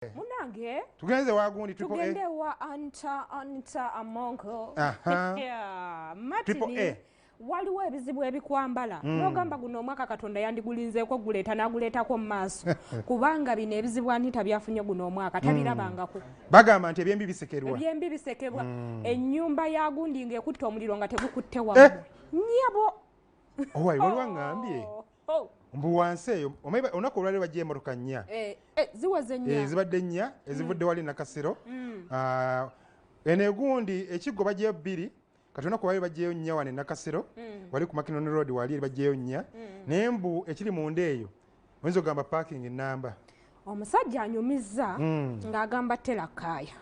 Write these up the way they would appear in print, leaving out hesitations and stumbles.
Munange. Tugenze wagundi Triple A. Tugende wa Anta Amongo. Aha. Yeah, Triple Martin. A. Waliwo ebizibu ebikwambala n'ogamba guno omwaka Katonda yandigulinzeeko guleeta n'aguleetako mu maaso, kubanga bino ebizibu Anita byafunye guno omwaka tabirabangako. Bagamba nti ebyembi bisekerwa. Ebyembi bisekebwa. Ennyumba ya gundi ng'ekutte omuliro nga tegukutte wammwe. Nnyabo. Owayi, waliwo aŋŋambye. Oh. Mbu wansi eyo, omanyi olunaku olwaleero bajja emmotoka nnya. Ziweze nnya. Zibadde nnya ezivudde wali Nakasero. Eno egundi ekiggo bajjayo bbiri. Kati olunaku olwaleero bajjayo nnya wano e Nakasero. Wali ku Mackinnon Road wali eri bajjayo nnya. Naye mbu ekiri munda eyo, oyinza okugamba parking ennamba. Omusajja anyumizza ng'agamba Tera Kaaya.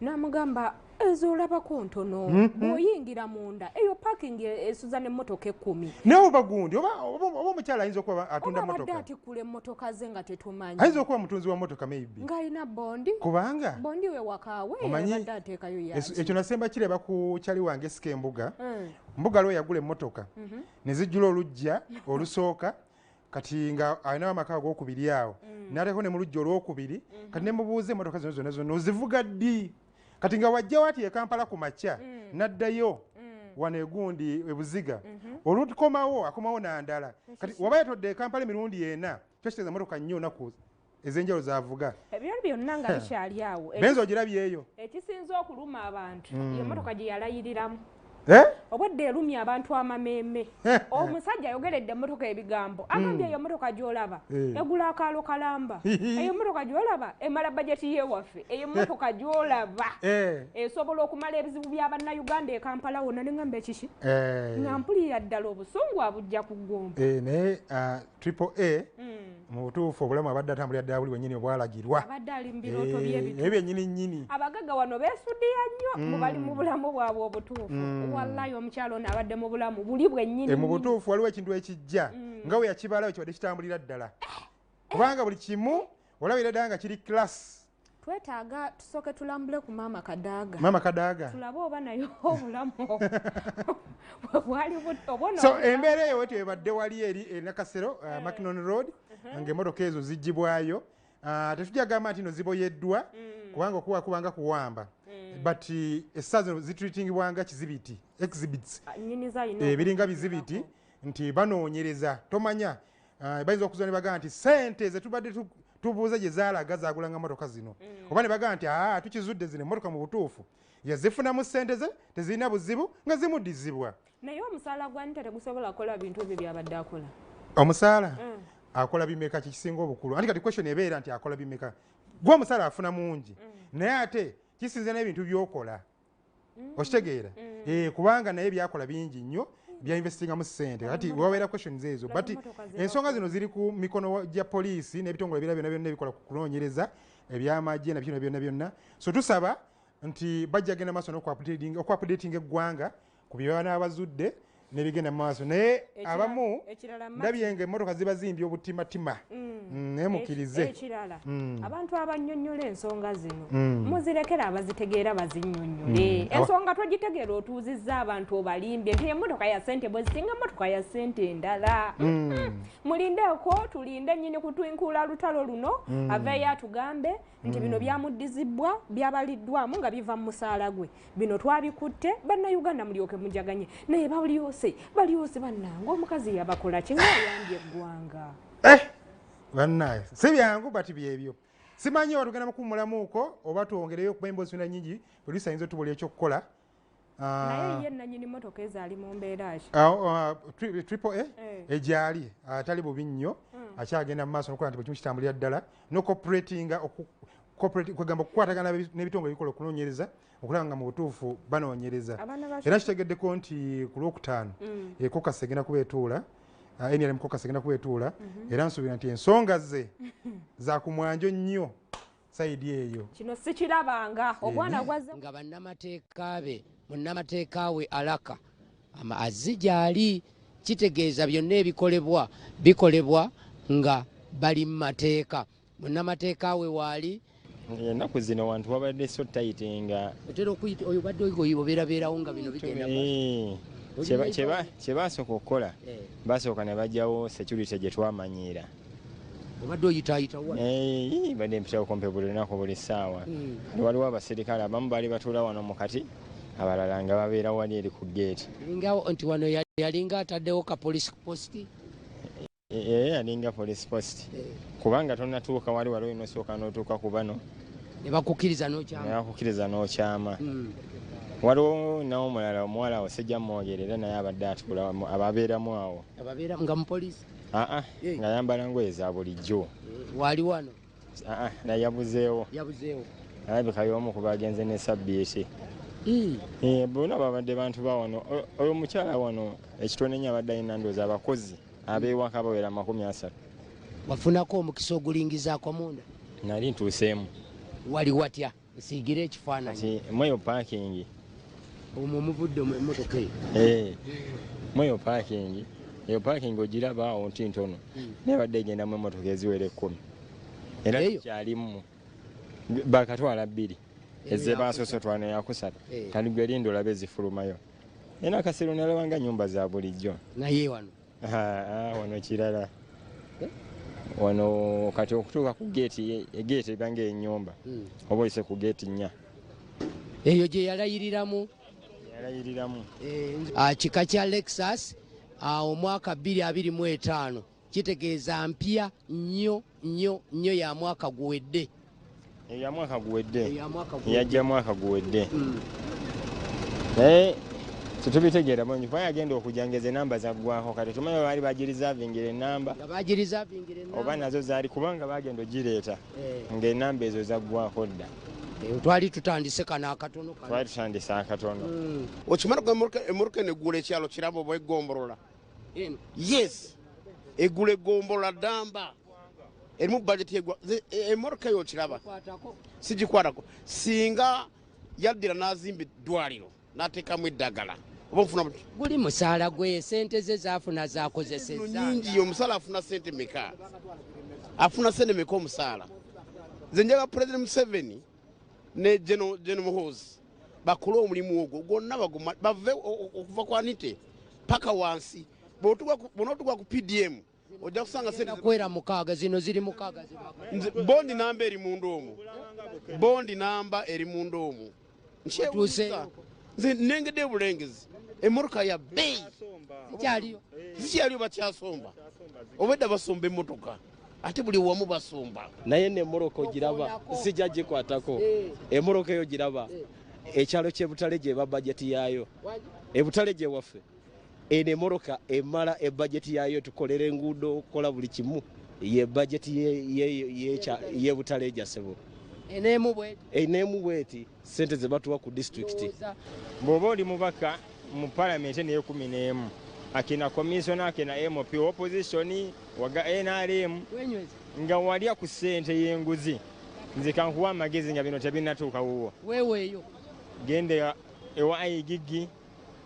N'amugamba ezo olabako ntono. Bw'oyingira munda eyo parking esuza n'emmotoka 10. Naye oba gundi, oba omukyala ayinza okuba atunda Oba abadde mmotoka. atikkula emmotoka ze nga tetumanyi. Ayinza okuba mutunzi wa mmotoka maybe. Ng'alina bondi. Kubanga Bondi we wakaawe, omanyi abadde ateekayo yaaki. Ekyo nasemba kireba ku kyali wange esika embuga. Mbuga lwe yagula emmotoka. Ne zijjula oluggya olusooka. Kati nga alinawo amaka ag'okubiri awo. N'ateekako ne mu luggya olwokubiri. Kati ne mubuuza emmotoka zino zonna zonna ozivuga ddi? Kati nga wajja wati e Kampala ku makya, n'addayo wano egundi e Buziga. Olukomawo, akomawo n'andala. Kati waba yatodde e Kampala emirundi ena, kyo kitegeeza emmotoka nnyo olunaku ez'enjawulo z'avuga. Ebyo byonna nga bikyali awo. Benzi ogirabyeyo. Ekisinze okuluma abantu, ye mmotoka gye yalayiriramu. Eh? Obwedda erumya abantu amameeme. Omusajja ayogeredde emmotoka ebigambo. Agambye eyo emmotoka gy'olaba, egula akaalo kalamba. Eyo emmotoka gy'olaba, emala bajeti y'ewaffe. Eyo emmotoka gy'olaba, esobola okumala ebizibu bya bannayuganda e Kampala wonna. Ne ngamba ekiki? Nga mpulira ddala obusungu abujja ku ggumba. Naye, Triple A, mu butuufu obulamu abadde atambulira ddala buli wennyini obwalagirwa. Abadde ali mu birooto by'ebituufu. Ebyo byennyini nnyini. Abagagga wano beesudiya nnyo, mu bali mu bulamu bwabwe obutuufu. Wallahi omukyalo ono abadde mu bulamu buli bwennyini. Mu butuufu waliwo ekintu ekijja nga bwe yakibalawo kibadde kitambulira ddala. Kubanga buli kimu olabira ddala nga kiri class. Twetaaga tusooke tulambule ku Maama Kadaaga. Maama Kadaaga. Tulabe oba naye obulamu obwo bwali obwo So, n'obulamu. embeera eyo wetyo ebadde wali eri e Nakasero, Mackinnon Road, ng'emmotoka ezo ziggyibwayo. Tetujja gamba nti no ziboyeddwa, kubanga okuwa kubanga kuwamba. But essaawa zino zitreatingibwa nga kizibiti, exhibits. Nnyini zo alina Biringa okuzibaako. bizibiti nti banoonyereza, tomanya. Bayinza okuza ne bagamba nti ssente ze tubadde tubuuza gye zaalaga zaagulanga mmotoka zino. Oba ne bagamba nti, tukizudde zino emmotoka mu butuufu yazifunamu ssente ze, tezirina buzibu nga zimuddizibwa. Naye omusaala gwa Anita tegusobola kukola bintu ebyo by'abadde akola. Omusaala akola bimeka kikisinga obukulu. Anti kati question ebeera nti akola bimeka. Gwe omusaala afuna mungi. Naye ate kisinze n'ebintu by'okola. Okitegeera? Kubanga naye byakola bingi nnyo, bya investingamu ssente. Kati wabeera questions ezo. Laba But emmotoka ze ensonga bakola. zino ziri ku mikono gya poliisi n'ebitongole ebirala byonna byonna ebikola ku kunoonyereza, ebyamagye na byonna byonna byonna. So tusaba nti bajja genda maaso n'oku-updating eggwanga ku bye banaabazudde n'ebigenda mu maaso. Naye abamu Ekirala Martin. ndabye ng'emmotoka ziba zimbye obutimatima. Naye mukkirize. Ekirala, abantu abannyonnyola ensonga zino, muzirekere abazitegeera bazinnyonnyole. Ensonga togitegeera otuuzizza abantu obalimbye nti emmotoka ya ssente bwe zisinga emmotoka ya ssente endala. Mulindeeko, tulinde nnyini kutwinkula lutalo luno, aveeyo atugambe nti bino byamuddizibwa, byabaliddwamu nga biva mu musaala gwe. Bino twabikutte, bannayuganda mulyoke mujaganye. Naye balyose bannange, omukazi yabakola ki ng'ayambye eggwanga? Bannaye, si byangu but byebyo. Simanyi oba tugenda mukuwummulamuuko oba twongereyo okuba emboozi zonna nnyingi, poliisi ayinza otubulira ekyokukola. Naye ye nannyini mmotoka ezo ali mu mbeera ki? Triple A egyali atali bubi nnyo, akyagenda mu maaso n'okukola nti buli kimu kitambulira ddala, n'ocooperatinga, kwegamba okukwatagana n'ebitongole ebikola okunoonyereza, okulaba nga mu butuufu banoonyereza. Abaana ba Era kitegeddeko nti ku Lwokutaano, caucus egenda kuba etuula, NRM caucus egenda kuba etuula, era nsuubira nti ensonga ze za ku mwanjo nnyo sayidi eyo. Kino sikirabanga, obwana bwazze nga bannamateeka be, munnamateeka we alaka ama azze gy'ali, kitegeeza byonna ebikolebwa bikolebwa nga bali mu mateeka. Munnamateeka we waali. Ennaku zino wantu wabadde so tight nga otera okuyita oyo badde obeerabeerawo nga bino bigenda maaso. Oli neighbor? Kye baasooka okukola, basooka ne baggyawo security gye twamanyiira. Obadde oyitaayita wano? Badde mpitawo kumpi buli lunaku buli ssaawa. Waliwo abaserikale abamu baali batuula wano mu kati, abalala nga babeera wali eri ku geeti. Nga nti wano yalinga ataddewo ka police post? Yalinga police post. Kubanga tonnatuuka wali wali olina osooka n'otuuka ku bano. Ne bakukkiriza n'okyama. Ne bakukkiriza n'okyama. Waliwo nawo omulala omuwala awo sijja mwogera era naye abadde atuula ababeeramu awo. Ababeera nga mupoliisi? Aa, ng'ayambala ngoye za bulijjo. Waali wano? Aa, naye yabuzeewo. Yabuzeewo. Alabika y'omu ku bagenze ne sabbiiti. Bonna babadde bantu ba wano. Oyo omukyala wano ekitone nnyo abadde alina ndowooza abakozi ab'ewaka bawera 30. Wafunako omukisa ogulingizaako munda? Nali ntuuseemu. Wali watya? Nsiigire ekifaananyi. Kati mweyo paakingi. Omwo muvudde mu emmotoka eyo. Mweyo paakingi. Eyo paakingi ogiraba awo nti ntono. Naye badde egendamu emmotoka eziwera 10. Era kyalimu. Bakatwala 2. Eze basoose otwala neyakusatu. Kati gwe linda olabe ezifulumayo. Era akasero nalaba nga nnyumba za bulijjo. Naye wano? Wano kirala. Wano kati okutuuka ku geeti, egeeti eba ng'ennyumba. Oba oyise ku geeti 4. Eyo gye yalayiriramu? Yalayiriramu. Kika kya Lexus, omwaka 2025 kitegeeza mpya nnyo nnyo nnyo ya mwaka guwedde. Ya mwaka guwedde. Yajja mwaka guwedde. Naye tetubitegeera bulungi kuba yagenda okujja ng'ezo ennamba zaggwako kati tumanyi oba baali bagirizavingira ennamba. Nga bagirizavingira ennamba. Oba nazo zaali kubanga bagenda ogireeta ng'ennamba ezo zaggwako dda. Twali tutandise kano akatono kano. Twali tutandise akatono. Okimanyi emmotoka eno eggula ekyalo kirabo oba eggombolola? Yes, eggula eggombolola ddamba. Erimu budget yeggwa. Emmotoka eyo okiraba? Sigikwatako. Singa yaddira n'azimba eddwaliro n'ateekamu eddagala. Oba nfuna buti? Guli musaala gwe sente ze zaafuna zaakozesezza. Nnyingi, omusaala afuna sente meka? Afuna sente meka omusaala? Nze njagala President Museveni ne General Muhoozi bakole omulimu ogwo gwonna bave okuva ku Anite paka wansi. Bw'onootuuka ku PDM ojja kusanga sente kwera 6 zino ziri 6 zibaka. Nze bondi namba eri munda omwo. Bondi namba eri munda omwo. Nkyewuunyisa. Nze nnengedde obulengezi. Emmotoka ya bbeeyi. Zikyaliyo. Zikyaliyo bakyasomba. Obwedda basomba emmotoka. Ate buli wamu basomba. Naye n'emmotoka ogiraba sijja gikwatako. Emmotoka eyo giraba. Ekyalo ky'e Butale gye ba bajeti yaayo. E Butale gye waffe. Eno emmotoka emala ebajeti yaayo tukolera enguudo okukola buli kimu. Ye bajeti ye Butale ejja ssebo. Eneemu bweti. Eneemu bweti ssente ze batuwa ku disitulikiti. Bw'oba oli mubaka mu palamenti naye 11 akina commissioner akina MP opposition waga NRM nga walya ku ssente y'enguzi. Nze kankuwa amagezi nga bino tebinnatuuka wuwo. Weeweeyo. Genda ewa IGG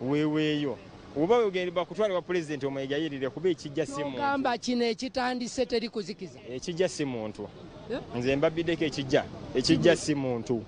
weeweeyo. Oba ogenda bakutwale wa president omwegayirire kuba ekijja si muntu. Ogamba kino ekitandise teri kuzikiza. Ekijja si muntu. Nze mbabiddeko ekijja. Ekijja si muntu.